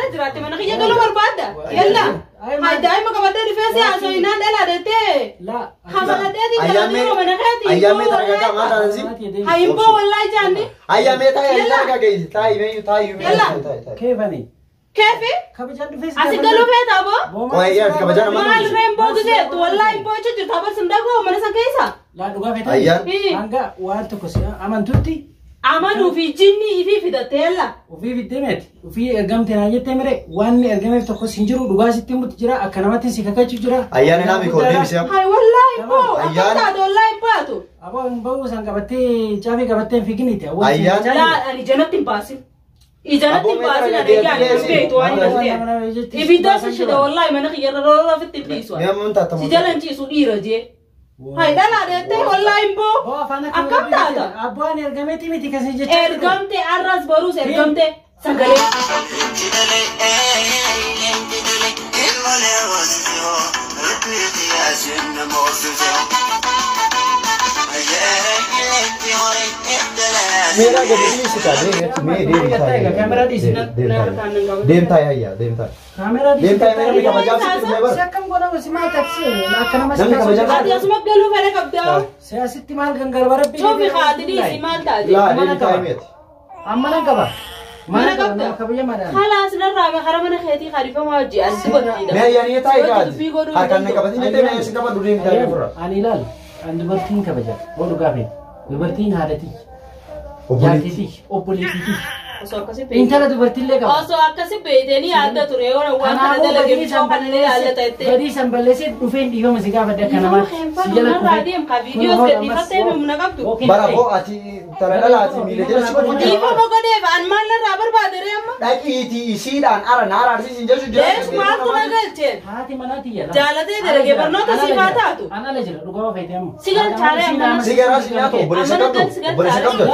ala jiraatte mana kiyya galuu barbaadda. Yalla. Hay daa'ima qabadhee dhufee si haasofnaan dhalaa deettee. Laa. Hamaladheetiin galatee mana keetii. Ayyaamee targagaa maal taansi? Hayimboo wallaahi jaanni. Ayyaamee taayi targagee taayi mee taayi mee taayi. Keefani. Keefi? Kabajaan dhufee si Asi galuu feetaa boo? Qoy yaa kabajaa nama. Maal reen boo giseettu wallaahi boocha jirta bar sin dhagoo mana san keessa. Laa dhugaa feetaa. Ayyaan. Hanga waan tokko si amantutti Amanuu fi jinni ifii fidattee yalla. ofii fiddee meeti. Ofii ergamte naa jettee mire waan ergameef tokkos hin jiru dhugaa sitti himutti jira akka namatti si kakachuu jira. Ayyaana naami koo deebisee. Hay wallaahi boo akkam Ayyaan. taate wallaahi baatu. Aboo hin bahuu san qabattee caafii qabattee hin fiiginiiti. Ayyaan. Laa ani janatti hin baasin. Ijanatti hin Aboo baasin mee ani targagee ijaan hin beektu waan hin ta'e. Ibidda si shida wallaahi mana kiyyarra roora ofitti hin dhiisu. Mee ammoo taatamu. Si jala hin ciisu dhiira jee. Hay dhalaa deettee wallaahi boo. Akkam taata? Abbaan ergameeti miti kasi jechaa jiru. Ergamte arras boruus ergamte sagalee. Meeraa gadi dhiisi kaa deemi mee deemi taayi. Kaameraa dhiisi. Deem taayi hayyaa deem taayi. Kaameraa Deem taayi mee namni kabajaa sitti dhufee Si bara. akkam godhamu si maal taksii akka nama si Namni kabajaa Ati asuma galuu fedha qabdaa. Si asitti maal gangalba rabbi. Cufi haati dhiisi maal taate? Laa deemi taayi meeti. Amma nan qaba. Mana qabda? Kabajamaadhaan. Halaas narraa hara mana keetii kaadhifamaa hojii ani si godhiidha. Mee ayyaanii taayi kaati. Harkaan na qabatin jettee mee si qabadhu deemi taayi ofirra. Ani ilaal ani dubartiin kabaja. Boo dhugaa feeti. Dubartiin haadhatii. Obboleettii. Jaartiitii. Obboleettiitii. Osoo akkasi beekte. Intala dubartiillee qaba. Osoo akkasi beektee yaadda ture yoo waan kana dalage bishaan kana yaallata jettee. Badii san balleessee dhufeen dhiifama si gaafadhe akka namaatti. Si jala Narraa deem ka viidiyoos gadhiifattee humna qabdu. Bara boo ati tala dhalaati miila jala si qofa jira. Dhiifama godheef an maal narraa barbaade ree amma? Dhaqiitii isiidhaan ara na araarsiisin jechuu jira. Lees maaltu na galcheen? Haati manaa tiyya. Jaalatee dalage barnoota siif haa taatu. An ala jira dhugaa feete amma. Si galchaalee amma. Si garaa si nyaatu obboleessa qabdu. Obboleessa qabdu.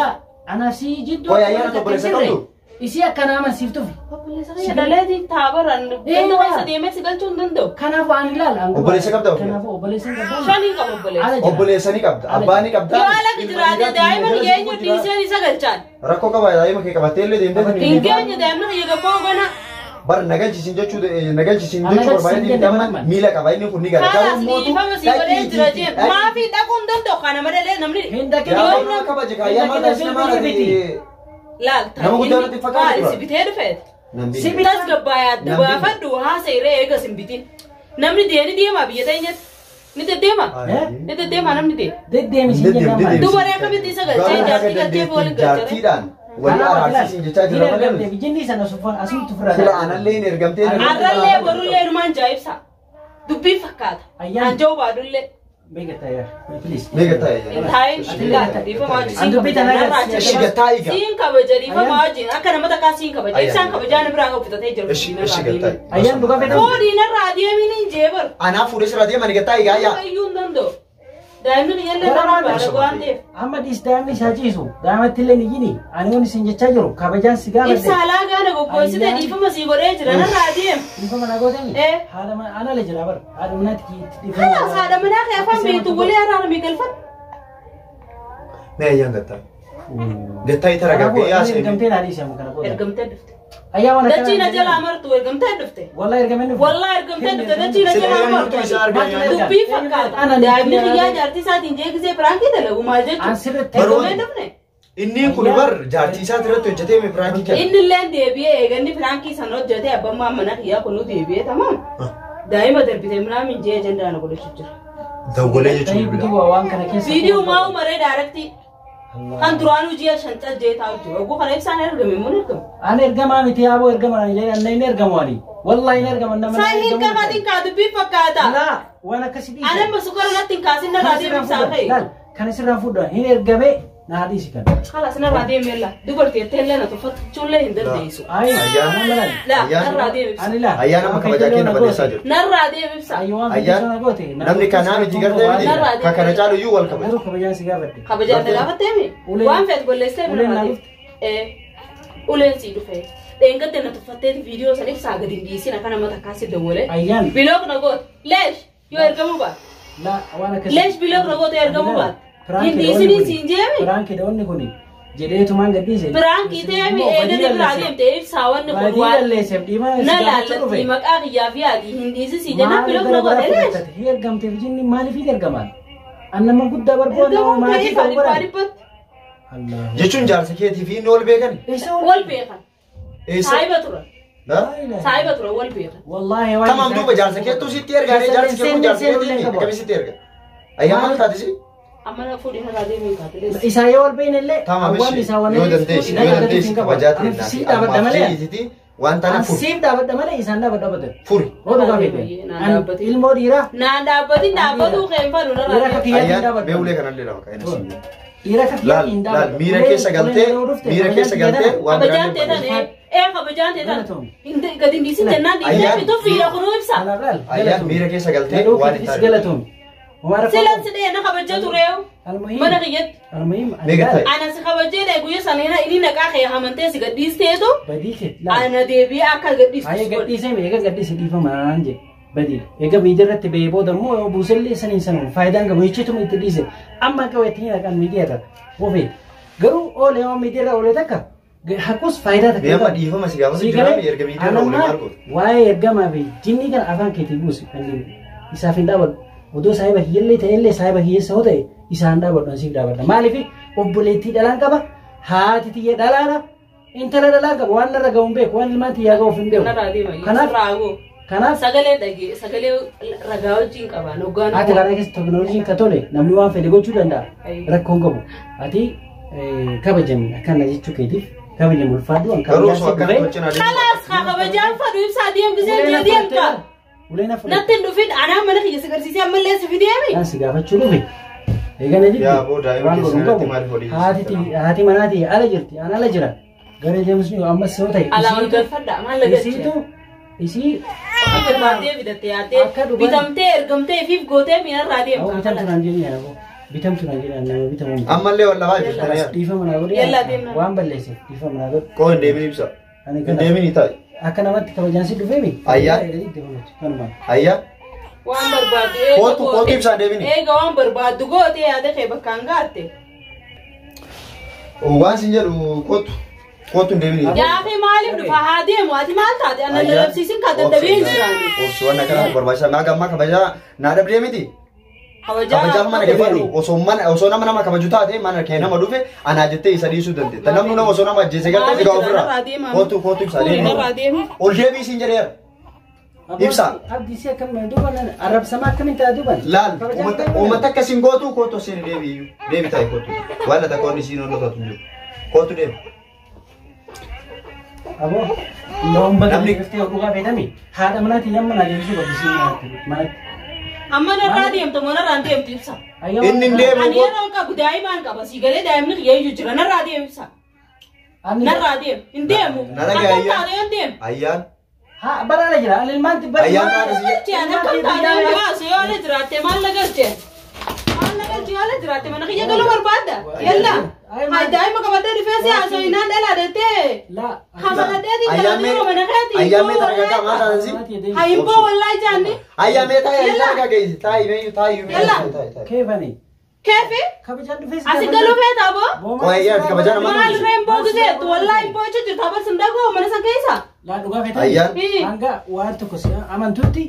Anaaf si jidduu. Qoy ayyaana obboleessa qabdu. Isii akka nama siif tufi. Obboleessa kiyya dhaleetii taabaran ganda keessa deemee si galchuu hin danda'u. Kanaafuu ani ilaala. Obboleessa qabda? Kanaafuu obboleessa hin qabda. Shanii qaba obboleessa. Obboleessa ni qabda. Abbaa ni qabda. Yoo ala jiraate daa'ima kiyya eenyu dhiiseen isa galchaan? Rakkoo qaba daa'ima kee qabattee illee deemtee Hin geenye daa'imni kiyya gabboo gona. Bar nagalchisiin jechuu nagalchisiin jechuu barbaadee deemtee amma miila qaba inni kun ni gala. Kalaas dhiifama si godhee jira jee. Maafi dhaquu hin danda'u kana malee namni. Hin dhaqin. Yaa nama kabaje kaa yaa maal taasisa maal ati Laal Nama guddaa natti fakkaatu Maali dura. si bitee dhufeet? Namni Si Tas gabbayaa adda Namni- baafadhu haasa'iree eegas hin bitin. Namni deeni deema biyya teenyatti. Ni deddeema. Ni deddeema namni deema. Deddeemi si Deddeemi, jennaan. deddeemi. Dubaree akkamitti isa galchee jaartii galchee waliin galchee. Jaartiidhaan walii araarsiisin jechaa jira malee nuti. Jinni sana asumtu fira. Sila anallee hin ergamtee Arrallee borullee inumaan jaa'ibsa. Dubbii fakkaata. Ayyaan. Anjoo baadullee. Beeka taa'ee please. Meeqa taa'e Hin taa'in laata dhiifama wajjin siin An dubbii kabaja. tana Narraa agarsiisa. Ishi gattaa egaa. Siin kabaja dhiifama wajjin akka nama takkaa siin kabaja. Ibsaan kabajaa na biraa qophitatee jira. Ishi ishi gattaa. Ayyaan dhugaa fedha. Fuudhii narraa deemiin hin jeebar. Anaaf fuudhee sirraa deeman gattaa egaa yaa. Iyyuu hin danda'u. Daa'imni kiyyallee narraa baala waan ta'eef. Amma dhiis daa'imni isaa ciisu daa'imatti illee ni yini ani waan isin jechaa jiru kabajaan si gaafadhe. Ibsa alaa gaana goggogsite Ayyaan. dhiifama sii godhee jira narraa deem. Dhiifama na gootani? Eh. Haadha mana ana ala jira bara haadha manaatti dhiifama. Kalaas haadha manaa kee afaan beektu walii araarame galfadhu. Mee ayyaan gattaa. Gattaa itara gaggee yaa seemi. Ergamtee naa dhiise amma kana booda. Ergamtee dhufte. Ayyaa waan Dachii na jalaa martu ergamtee dhufte. Wallahi ergamee dhufe. Wallahi ergamtee dhufte dachii na Sila jalaa eenyutu martu. isa argaa yaa? Dubbii fakkaata. Daa'imni kiyyaa jaartii isaatiin jee gisee piraankii dalagu maal An jechuudha? sirriitti. Ergamee dhufne. Inni kun bar jaartii isaati irratti hojjetee mee piraankii kenna. Inni illee deebi'ee eeganni piraankii sana hojjetee abbaan mana kiyyaa kunuu deebi'ee tamaam. Daa'ima darbitee minaamin jee ajandaa na godhachuu jira. Dawwalee jechuun Ta'ii bilbila. guutuu waan kana keessa. Viidiyoo maa umaree daaraktii kan duraanuu ji'a shan jee taa'u jiru. Oguu kana ibsaan ergame immoo ni ergama. Ani ergamaa miti yaaboo ergama naan jedhan anna inni ergamu ani. Wallahi inni ergama nama. Saa hin qabatin kaa dubbii fakkaata. Laa waan akkasii dhiise. Ani amma sukara natti hin kaasin narraa deemu ibsaa ta'e. Laal kana sirraan fuudhan hin ergame naa dhiisi kana. Kalaas narraa deemu la dubartii ettee illee na tuffachuullee hin dandeessu. Ayi Ayyaan. nama laal. Laa Ayyaan. narraa deemu ibsa. Ani laa. Ayyaan amma kabajaa keenya balleessaa jiru. Narraa deemu ibsa. Ayi waan fedhe sana goote. Namni kanaa miti gartee miti. Ka kana caalu iyyuu wal kabaja. Garuu kabajaan si gaafadhe. Kabajaan na gaafatteemi. Uleen- Waan feet balleessitee uleen bira naa deemu. Uleen sii dhufe. Dheengadde na tuffatteeti viidiyoo san ibsaa gadi hin dhiisin akka nama takkaa si dawwalee. Ayyaan. Bilook na goote. Leesh yoo ergamuu baate. Laa waan akkasii. Leesh bilook na goote ergamuu baate. Hin dhiisinii siin jeemi. Piraankii dha wanni kuni. Jedheetumaan gadhiise. Piraankii ta'ee eegatti biraa deemtee ibsaa wanni kun Badii waan balleesseef dhiifama si na gaafachuu dhufe. laallatti maqaa kiyyaa fi adii hin dhiisisii jennaan bilook na godhe lees. Hi ergamteef jinni maaliif ergamaan? An nama guddaa barbaadu nama Ergamuun maatii ta'ee qabu dhibbaa bara. dhibbatti Allah. Jechuun jaarsa keetii fi inni ol beekan. Eessa wal beekan. Eessa? Saayiba turan. Ha? Saayiba turan wal beekan. Wallaahi waan Tamam duuba jaarsa keettuu sitti ergaa jaarsi kee kun jaarsa keetii akkamii sitti erga? Ayyaa maal taate si? Amma na fuudhee irraa deemee kaate lees. Isaa yoo wal beekne illee Tamam hawwaan ishi isaa waan yoo dandeessi yoo dandeessi kabajaa ta'e Ani siif dhaabadha malee. waan taane Ani furi siif dhaabadha malee isaan dhaabadha badan. furi. Hoo dhugaa beekne. Naan Ani dhaabbatin. ilmoo dhiiraa Naan dhaabbatin dhaabbatuu kee hin fadhu dhiira narraa akka deemu. kiyyaatti hin Ayyaan dhaabadhu. beewulee kanallee lama ka'e nasi. Dhiira akka Laal kiyyaatti hin laal dhaabadhu. miira keessa galtee miira keessa galtee waan Kabajaan biraan ta'e tan hin ee kabajaan ta'e tan gadi hin dhiisin jennaan dhiisee fi tuffiidha kunuu ibsa. Ayyaan miira keessa galtee waan hin taane. Galatoom. Silan si dhee na kabajja tureewu mana kiyyatti. Almuhim Meeqa ta'e? Ana si kabajjee dhee guyyaa sana inni naqaa kee hamantee si gadhiisteetu badii kee laal. ana deebi'ee akka gadhiistu Ayee si godhe. gadhiisee eega gadhiise dhiifama naan jedhe badiidha. Eega miidiyaa irratti ba'ee booda immoo yoo buusellee saniin sanuma faayidaan qabu jechuutuma itti dhiise. Amma akka wayittiin dhaqan miidiyaa irra ofee. Garuu oolee waan miidiyaa irra oolee takka haqus faayidaa takka. Mee amma dhiifama si gaafatu Sii jira galee erga miidiyaa irra oolee maal goota? Waa'ee ergamaa fi jinni kana afaan keetii buusi kan isaaf hin dhaabadhu. Odoo saahiba kiyyallee ta'ellee saahiba kiyyeessa yoo ta'e isaan dhaabadhu ansiif dhaabadha. Maaliif obboleettii dhalaan qaba haati tiyya dhalaadha intala dhalaa qaba waan narra ga'u hin beeku waan ilmaan tiyyaa ga'uuf hin beeku. Narraa deema. Kanaaf Raagoo. kanaaf Sagalee dhagee sagalee ragaa wajjin qaba. Hoggaan ati karaa keessa teknooloojiin ka tole namni waan fedhe gochuu danda'a. Ayi. Rakkoo hin qabu. Ati kabajami akkana jechuu keetiif kabajami ulfaadhu an Garuu kabajaan osoo si akkana dhufee. tolchin adeemu. Kalaas haa kabajaan fadhu ibsaa deem gisee Ulee na deem kaa. Ulee na fudhatte. Natti hin dhufin anaa mana kiyya si garsiisee ammallee si fideemi. Kan si gaafachuu dhufe. Eegana jibbi. Yaa boo daa'ima waan keessan godhu irratti qabu. maaliif olii Haati haati manaatii ala jirti an ala jira. Gara deemus ni ammas yoo ta'e. Alaa ol galfadha maal la galchee. Isiitu isii Barbaaddee bitattee yaaddee Akka dhugaan- bitamtee ergamtee ifiif gootee miinarraa Awwa bitamtu deemta. naan jedhi yaa boo. Bitamtu naan jedhi nama bitamu. miti. Ammallee wal lafaa jirtanii. Dhiifama naa godhi. Yallaa deemna. Waan balleesseef dhiifama naa godhi. Koo hin deemin ibsa. Ani Hin kana deemin taa'i. akka namatti kabajaan si dhufeemi. Ayyaa. Kanuma. Ayyaa Waan barbaaddu eega kootu kootu ibsaa hin deemini. Eega waan barbaaddu gootee yaada kee bakkaan gaatte. Waan sin jedhu kootu kootu hin deemini. Yaafii maaliif dhufa haa deemu ati maal taate anna dadhabsiisin kan dadhabee hin jiraanne. Obsi waan akkana barbaachisaa. Maa gammaa kabajaa naa dhabdee miti. Kabajaaf mana kee fadhu osoo mana osoo nama nama kabaju taate mana kee nama dhufe anaa jettee isa dhiisuu dandeetta. Namni nama osoo nama ajjeese galtee figaa ofirraa. Kootu kootu ibsaa deemi. Ol deebii siin jedheera. Ibsa. Abdii si akkam duuban arrabsamaa akkamiin ta'a duuban. Laal uummata akkasiin gootu kootu siin deebii iyyuu. Deebi taa'e kootu. Waan laata koonni siin ol taatu hin jiru. Kootu deemi. Aboo loon baga Namni- dhuftee dhugaa beekami haadha manaatiin amma naa deebisuu qabdi siin manatti manatti. Amma narraa deemta moo narraan deemtu ibsa. Inni hin deemu. Ani yeroo qabu daa'imaan qaba sii galee daa'imni kiyya iyyuu jira narraa deemu ibsa. Narraa deemu hin deemu. Na dhaga'a Akkam ayyaa. taate yoo hin deemu. Ayyaan. Haa baraara jira ani ilmaanti Ayyaan taate si Galcheen akkam taate yoo baasu yoo ala jiraatte maal na galcheen? Maal na galchee yoo ala jiraatte mana kiyya galuu barbaadda? Yalla. Haa daa'ima qabadhee dhufee si haasoo hinaan dhalaa deettee. Laa Kafaladheetiin galanii yeroo mana keetii. Ayyaan mee targagaa maal taate si? Haa hin boo wallaahi jaanni. Ayyaan mee taa'i targagee taa'i mee taa'i mee Yalla. taa'i taa'i. keefani Keefi? kabajaan dhufees Asi galuu feetaa boo? Ayyaan kabajaa nama Maal reen boo gizeettu wallaahi hin boochu jirta bas hin dhagoo mana san keessa. Laa dhugaa feetan Ayyaan. hanga waan tokko si amantutti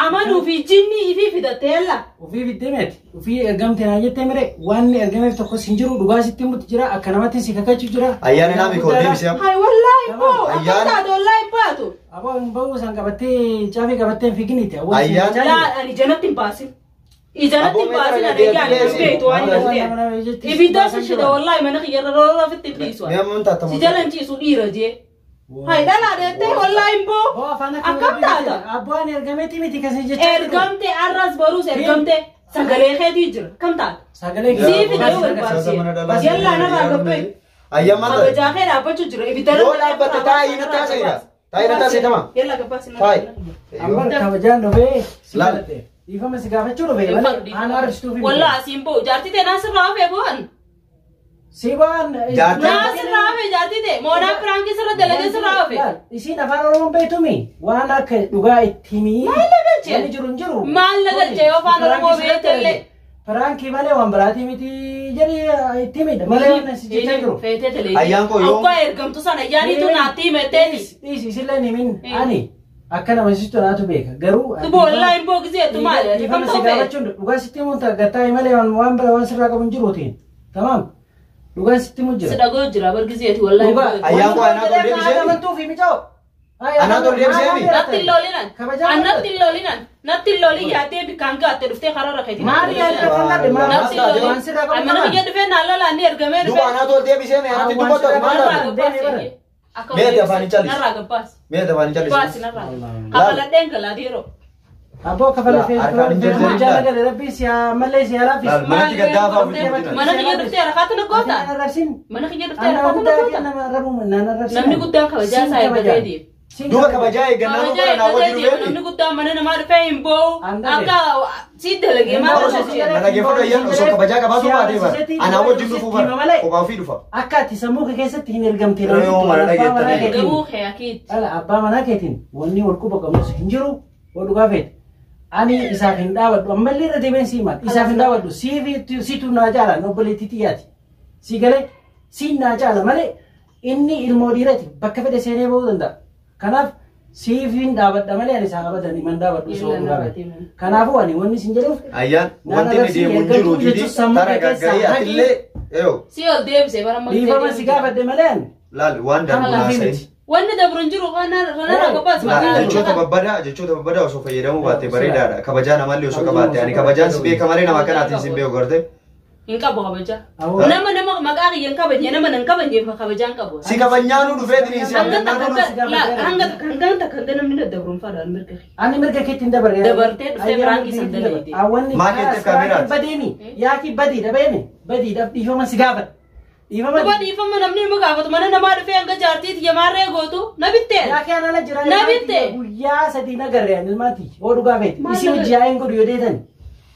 Amanuu fi jinni ifii fidattee yalla. ofii fiddee meeti ofii ergamte naa jettee mire waan ergameef tokkos hin jiru dhugaa sitti himutti jira akka namatti si kakachuu jira. Ayyaan naami koo deebisee amma. Hai wallaahi boo akkam Ayyaan. taate wallaahi baatu. Aboo hin ba'uu san qabattee caafii qabattee hin fiiginiiti. Ayyaan. Laa ani jalatti hin baasin. Ijalatti hin baasin ani egaa hin beektu waan hin ta'e. Ibidda shishida wallaahi mana kiyya irra roora ofitti hin dhiisu. Mee amma taatamu. Si jala hin ciisu dhiira jee. Hai dhalaa deettee wallaahi hin boo. Akkam taata? Abbaan ergameeti miti kasi jechaa jiru. Ergamte arras boruus ergamte sagalee keetii jira. Kam taata? Sagalee Sii fidee barbaachise. Yallaa narraa gabbee. Ayyaan maal taate? Kabajaa kee dhaabbachuu jira. Ibidda Yoo dhaabbatte taa'i na taasisa. Taa'i na taasisa tama. Yallaa gabbaasi. Taa'i. Amma kabajaan dhufee si Laal. kadhate. Dhiifama si gaafachuu dhufee malee aan arrabsituu fi. Wallaa asiin boo jaartii ta'e naasirraa hafee bu'an. Si waan. Jaartii- Naasirraa hafee jaartii ta'e moonaa piraankii sirra dalagee sirraa hafe. Laal, Isiin afaan Oromoon beektumi waan akka dhugaa itti himii. Maal na galchee? Wanni jiru hin jiru. Maal na galchee yoo afaan Oromoo beekte illee? Piraankii malee waan biraatii miti jedhii itti himidha. Malee waan si jechaa jiru. Feetee telee. Ayyaan koo yoo- Abbaa ergamtu sana ayyaaniitu naatti himetteeni. Dhiisi isillee ni himin. Ani akka nama sistu naatu beeka. Garuu. Tubo wallaahi hin boogiseetu maali? Ati Dhiifama kam si ta'u fe'e? gaafachuun dhugaa sitti himuun gattaa malee waan bira waan sirraa qabu hin jiruutiin. Tamaam. Dhugaan sitti himu Si jira. dhagoo jira bargiseeti wallaahi. Dhugaa. Ayyaan koo anaa tol deebisee mi? Amantuu fi mica'oo. Anaa tol deebisee mi? Natti hin loolinan. Kabajaa Natti hin loolinan. Natti hin loolin yaaddee bikkaan gaatte dhuftee karaa rakkate. Maali yaadda kan laate Natti hin maal loolin. waan sirraa qabu Mana kiyya dhufee naan lolaan ni ergamee Duuba dhufee. anaa tol deebisee mi? Anatti dubbatu ati maal Narraa taate? gabbaasi. Akka Mee ati afaan hin callisu. Narraa gabbaasi. Mee ati afaan hin Baasi callisu. narraa. Kafaladheen galaa dhiiroo. Abboo kafala Harkaan hin jarjarin jaala gale rabbii si haa mallee si haa Laal laaffisu. manatti gaddaafaa ofitti guddina. Mana kiyya dhuftee harkaatti na goota. Naan arrabsin. Mana kiyya dhuftee Ana harkaatti na guddaa goota. nama arrabu naan arrabsin. Namni guddaan kabajaa isaa eeggatee deema. Duuba kabajaa eeggannaa Kabajaa bara naa wajjin eeggatee deema. dhufeemi. Namni guddaan mana namaa dhufee hin boo'u. Andale. Akka si dalagee maal Osoo dalagee? na dhaggeeffadhu ayyaan osoo kabajaa qabaatu baatee bara. Anaa wajjin dhufuu bara. Kophaa ofii dhufa. Akka ati sammuu kee keessatti hin ergamte. Yoo mana dhageettanii. Ergamuu kee akiitti. Dhala abbaa manaa keetiin wanni wal quba qabnus hin jiru wal dhugaa feete. Ani isaaf hin dhaabadhu ammallee irra deebiin sii maal isaaf hin dhaabadhu siifi situ naa caala obboleettii xiyyaati. Si galee siin naa caala malee inni ilmoo dhiirati bakka fedhe seenee bahuu danda'a. Kanaaf siif hin dhaabadha malee ani isaaf abadan himan dhaabadhu osoo dhugaa feete. Kanaafuu ani wanni isin jedhuuf Ayyaan wanti inni deemu hin jiru didi tara gaggarii atillee yoo Si ol deebisee bara amma dhiifama si gaafadhe malee ani laal waan darbu Kanaaf naasa'in. miti. Wanni dabru hin jiru kanarraa gabbaas Laal maqaa jechoota babbadaa jechoota babbadaa osoo fayyadamuu baatte bareedaadha. Kabajaa namallee osoo qabaatte ani kabajaan si beeka malee nama akkanaatiin si hin beeku garte. Hin qabu kabajaa. Awwa. Nama nama maqaa kiyya hin kabajne nama nan kabajneef kabajaa hin qabu. Si kabajnyaanuu dhufeetiin si Hanga abdannaanuu takka hanga takka hanga takka hanga namni daddabruun fadhaan mirga kiyya. Ani mirga keetti hin dabarre. Dabartee dhuftee biraan keessan dalaydee. Awwanni Maa keettiif kaameraati? Badeemi. Yaaki badiidha beemi. Badiidhaaf dhiifama si gaafadha. Dhiifama. Duba dhiifama namni nama gaafatu mana namaa dhufee hanga jaartii tiyya maarree gootu na bittee. Yaaki ana ala jira. Na bitte. Guyyaa sadii na garree ani ilmaanti. Oo dhugaa feeti. Maal Isii na hojii yaa'een godhu yoo deetan.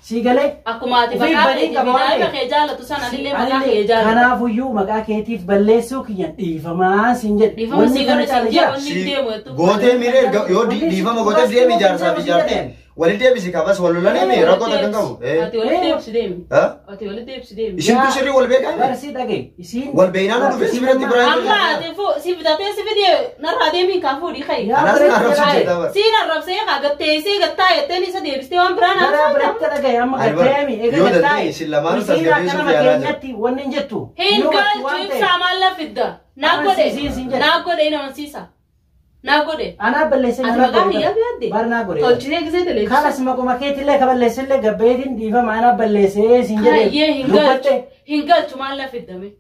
Si galee. Akkuma ati Ofii maqaa badii keetii qaba waan daa'ima ta'eef. kee jaalatu sana anillee maqaa kee Anillee jaalatu. kanaafuyyuu maqaa keetiif balleessuu kiyyan dhiifamaa siin jedhe. Dhiifama Wanni si kana godhe caala siin jira. jedhe wanni Si deemu jettu. gootee miiree yoo dhiifama gooteef deemi jaarsaa fi jaartiin walitti deebisi kabas wal lolanii rakkoo takka hin qabu. Ati walitti deebisi deemi. Ha? Ati walitti deebisi deemi. Isintu sirrii wal beekaa? Barsii dhagaye. Isiin. Wal beeynaan dhufee si biratti biraan Amma ati si bitatee si fidee narraa deemiin kaa fuudhii kayi. Yaa Anas biratti na arrabsu dhagaye. jedha bara. Siin arrabsee kaa gatteessee gattaa jetteen isa deebistee waan biraan Gara haasa'aa. biratti dhagaye amma Ani bara, gatteemi eega yoo gattaa'e. danda'e isin lamaanuu Isiin akka tasgabbeessuuf nama yaalaa jira. keenyatti wanni hin jettu. Hin Yoo wattu waan galchu ta'eef. ibsaa maal lafidda. Naa godhe. Amansiisiin siin jedhe. Naa godhe hin amansiisa. Naa godhe. Anaa balleessee Ati nama maqaa godhe kiyyaa bara. yaadde. Bara naa godhe. Tolchitee gisee televezyiinii. Kalas maquma keetillee kaballeessillee gabbeetiin dhiifama anaa balleessee siin jedhe. Hayyee hin galchu. Dubbatte. Hin galchu maal lafiddame.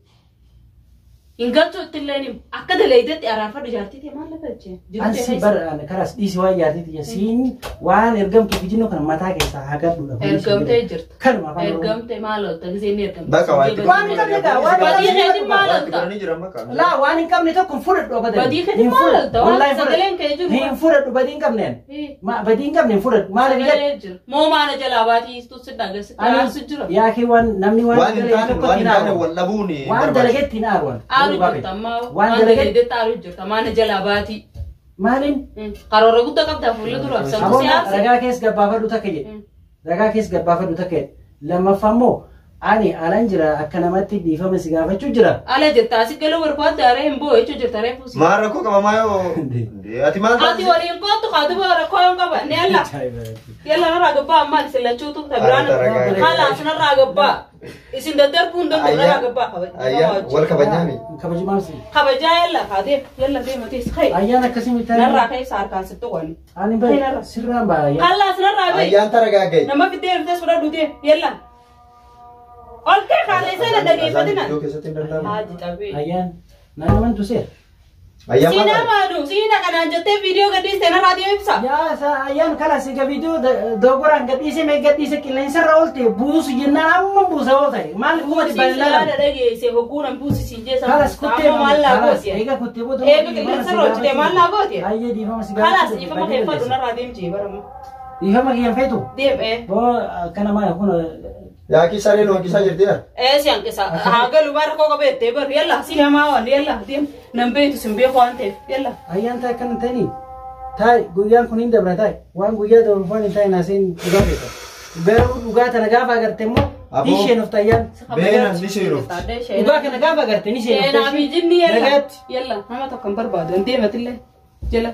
Hin galchu ittillee himu. Akka daleeydetti araarfadhu jaartii ta'e maal lafa jechee. Ansi bara karas dhiisi waan yaaddeeti siin waan ergamtuu fi jinnoo kana mataa keessaa hagadhuudha. Ergamtee jirta. Kanuma afaan Oromoo. Ergamtee maal oolta gisee inni ergamte. Bakka waa itti Waan hin qabne gaa waan hin Badii qabne keetiin maal Waa itti oolta? godhanii jiran bakka. Laa waan hin qabne tokko hin fudhadhu abadan. Badii keetiin Hin maal fudhadhu. oolta? Waan Wallaahi hin sagaleen kee fudhadhu. jiru. Hin fudhadhu badii hin qabne ani. Badii hin qabne hin fudhadhu. Maaliif jedhe? Sagalee jira. Moo maana jalaa baatii istu si dhageessitti Ani aarsu jira. yaakii waan namni waan Waan hin dalage taane tokkotti waan hin hin taane aaru. wal dhabuun Waan barbaachisu. dalagetti hin aaru. ani. Aaru Dhugaa jirta feete. ammaa Waan waan dalagee dalagetti aaru jirta maana jalaa baatii. maaliin? Karoora guddaa qabdaa fuula dura sammuu Aboon siyaasa. ragaa keessa gabbaafadhu takka jedhe. Ragaa keessa gabbaafadhu takka jedhe. Lammaffaa immoo ani alan jira akka namatti dhiifama si gaafachuu jira. Ala jirta asi galuu barbaadde aree hin boo'e jechuu jirta reefu si. Maal rakkoo qaba maa yoo ati maal Ati taate? waliin kootu haa duba rakkoo yoo qaba ni alla. Yalla narraa gabbaa ammaan isin lachuutu ta biraan haala narraa gabbaa. Isin daddarbuu hin danda'u narraa gabbaa Ayyaan wal kabajaami. Kabajumaaf si. Kabajaa yalla haatee yalla deematees kai. Ayyaan akkasii miti. Narraa keessa harkaan sitti qonni. Ani bari sirraan ba'a ayyaan. Hallaas narraa bahi. Ayyaan taragaagga'i. Nama fiddee dhuftee fudhadhu deem yalla. Ol kee kaala isa na dhageeffatina. Iddoo keessatti hin danda'amu. Haati cabee. Ayyaan nama amantu seera. Ayyaan maal Siina taate? maadu siina kanaan jettee viidiyoo gadhiiste narraa deebisa. Yaa isa ayyaan kalas egaa viidiyoo dogoggoraan gadhiise mee gadhiise qilleensarra oolte buusu jennaan amma buusa oo ta'e maal kuma dhibbaan Buusii ilaalamu. yaada dhageesse hogguunan buusisiin jeessa. Kalas kuttee Amma maal laa kalas gooti? eega kuttee booda Eega qilleensarra hojjete maal laa gooti? Ayyee dhiifama si Kalas dhiifama kee fadhu narraa deemjee barama. Dhiifama kiyyan feetu. Deem ee. Boo kana maal kun Yaakii sareen hanqisaa jirti yaa? Ee si hanqisa. Haa galu bara koo qabeettee bar yalla si hamaa waan yalla deem nan beektu sin beeku waan ta'eef yalla. ayyaan ta'a akkana ta'anii taa'e guyyaan kun hin dabra taa'e waan guyyaa dabru foon hin taa'e naaseen dhugaa feeta. Garuu dhugaa tana gaafa agarte immoo Aboo. Isheen of tayyaan. Beena ni seenofti. Dhugaa kana gaafa agarte ni Seenaa fi seenofti. jinni yalla. Nagaatti. Yalla nama tokko hin barbaadu. Hin deematillee. Jala.